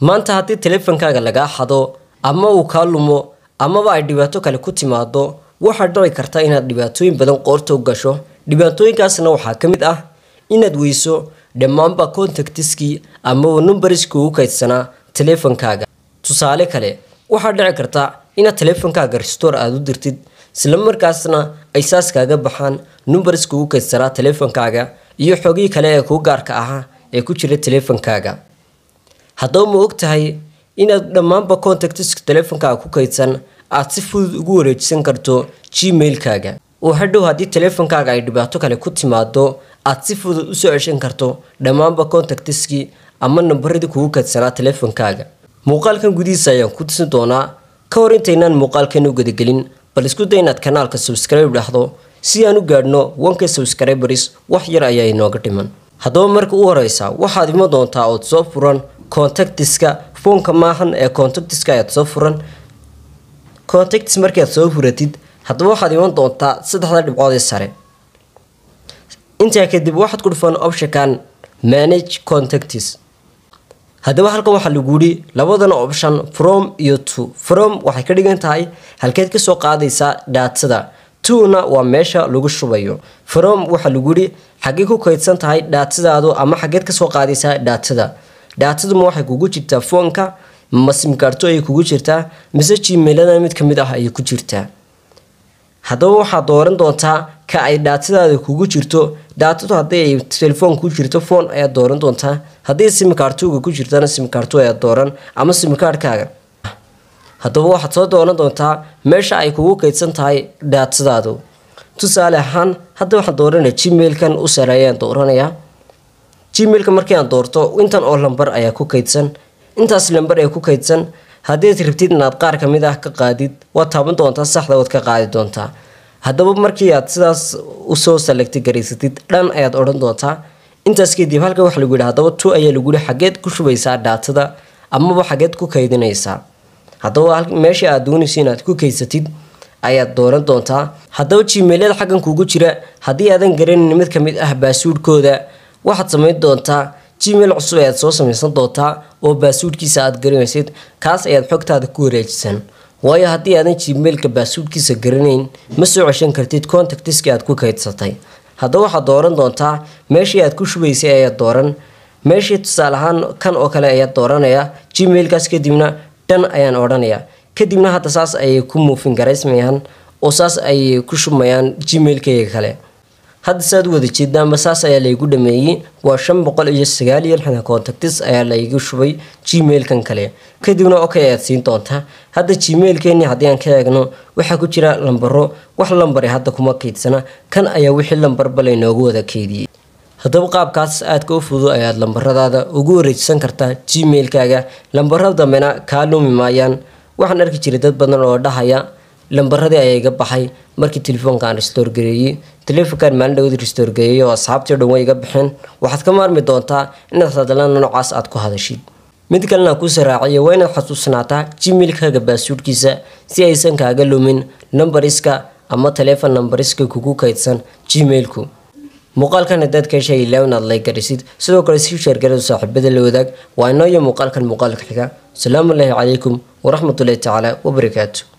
Maanta haddii taleefankaaga lagaa xado ama uu kaa lumo amaba ay dhibaato kale ku timaado, waxaa dhici karta inaad dhibaatooyin badan qoorta u gasho. Dhibaatooyinkaasna waxaa ka mid ah inaad weyso dhammaanba contactiskii amaba numbariskii ugu kaydsanaa taleefankaaga. Tusaale kale, waxaa dhici karta inaad taleefankaaga restore aada u dirtid, isla markaasna ay saas kaaga baxaan numbariska ugu kaydsanaa taleefankaaga iyo xogii kale ee kuu gaarka ahaa ee ku jira taleefankaaga. Haddaba ma og tahay inaad dhammaanba contactiska taleefankaaga ku kaydsan aad si fudud ugu wareejisan karto Gmail-kaaga, oo hadhow haddii taleefankaaga ay dhibaato kale ku timaado aad si fudud usoo ceshan karto dhammaanba contactiskii ama nambaradii kugu kaydsanaa taleefankaaga? Muuqaalkan gudihiisa ayaan ku tusin doonaa. Ka hor intaynaan muuqaalkan u gudagelin, bal isku day inaad kanaalka subscribe dhahdo si aan u gaadhno 1K subscribers. Wax yar ayaa inooga dhiman. Haddaba marka u horeysa waxaad iman doontaa ood soo furan contactiska foonka, maahan ee contactiska ayaad soo furan. Contacts markaad soo furatid, haddaba waxaad iman doontaa saddexda dhibcood ee sare. Intaa kadib waxaad ku dhufan optionkan "Manage contacts". Haddaba halkan waxaa lagu yidhi labadan option, "From" iyo "To". "From" waxay ka dhigan tahay halkeed kasoo qaadaysaa datada, "To"-na waa meesha lagu shubayo. "From" waxaa lagu yidhi xaggee ku kaydsan tahay datadaadu ama xaggeed kasoo qaadaysaa datada. Datadu ma waxay kugu jirtaa foonka, ma SIM card-to ayay kugu jirtaa, mise Gmailada mid kamid ah ayay ku jirtaa? Haddaba waxaad dooran doontaa ka ay datadaada kugu jirto. Datadu haddii ay telefoon ku jirto, phone ayaad dooran doontaa. Haddii SIM card-tuga ku jirtana, SIM card-tu ayaad dooran ama SIM card-kaaga. Haddaba waxaad soo dooran doontaa meesha ay kugu kaydsan tahay datadaadu. Tusaale ahaan, hadda waxaan dooranaya Gmailkan u sareeyaan dooranayaa. Gmailka markii aan doorto, intan oo lambar ayaa ku kaydsan. Intaas lambar ee ku kaydsan, haddii rabtid inaad qaar ka mid ah ka qaadid, waad taaban doontaa saxda, waad ka qaadi doontaa. Haddaba markii aad sidaas usoo select garaysatid, "Done" ayaad odhan doontaa. Intaas kadib halkan waxa lagu yidhi haddaba "To" ayaa lagu yidhi, xageed ku shubaysaa datada amaba xageed ku kaydinaysaa? Haddaba meesha aad doonayso inaad ku kaysatid ayaad dooran doontaa. Haddaba Gmailyada xaggan kugu jira, haddii aadan garanin mid ka mid ah passwordkooda, waxaad samayn doontaa Gmail cusub ayaad soo samaysan doontaa oo passwordkiisa aad garanaysid. Kaas ayaad xogtaada ku wareejisan, waayo haddii aadan Gmailka passwordkiisa garanayn, ma soo ceshan kartid contactiska aad ku kaydsatay. Haddaba waxaad dooran doontaa meeshii aad ku shubaysay ayaad dooran. Meeshii, tusaale ahaan, kan oo kale ayaad dooranaya, Gmailkaas. Kadibna "Done" ayaan odhanaya. Kadibna hadda saas ayay ku moving garaysmayaan oo saas ayay ku shubmayaan Gmailkayga kale. Hadda saad u wada jeedaanba, saas ayaa laygu dhameeyey. Waa 569 contacts ayaa laygu shubay Gmailkan kale. Kadibna "Okay" ayaad siin doontaa. Hadda Gmailkeeni haddii aan ka eegno, waxaa ku jira lambaro. Wax lambare hadda kuma kaydsana. Kan ayaa wixii lambarba laynoogu wada keydiyey. Haddaba qaabkaas aadka u fudud ayaad lambaradaada ugu wareejisan kartaa Gmailkaaga. Lambarada dambena kaa lumi maayaan. Waxaan arki jiray dad badan oo dhahaya lambaradii ayaa iga baxay markii telefoonka aan restore gareeyey, telefoonkan maalin dhawad restore gareeyey, oo asxaabtii o dhan way iga baxeen. Waxaad ka maarmi doontaa inaad hadalana noocaas aad ku hadashid. Mid kalena kuusoo raaciya, waa inaad xasuusnaataa Gmailkaaga passwordkiisa si aysan kaaga lumin numbariska ama telefon numbariska kugu kaydsan Gmailku. Muuqaalkan haddaad ka heshay, ilaa inaad like garisid, sidoo kale sii share garada, saaxiibada la wadaag. Waa inoo iyo muuqaalkan muuqaalka xiga. Asalaamu calaykum waraxmatullahi tacaala wabarakaatu.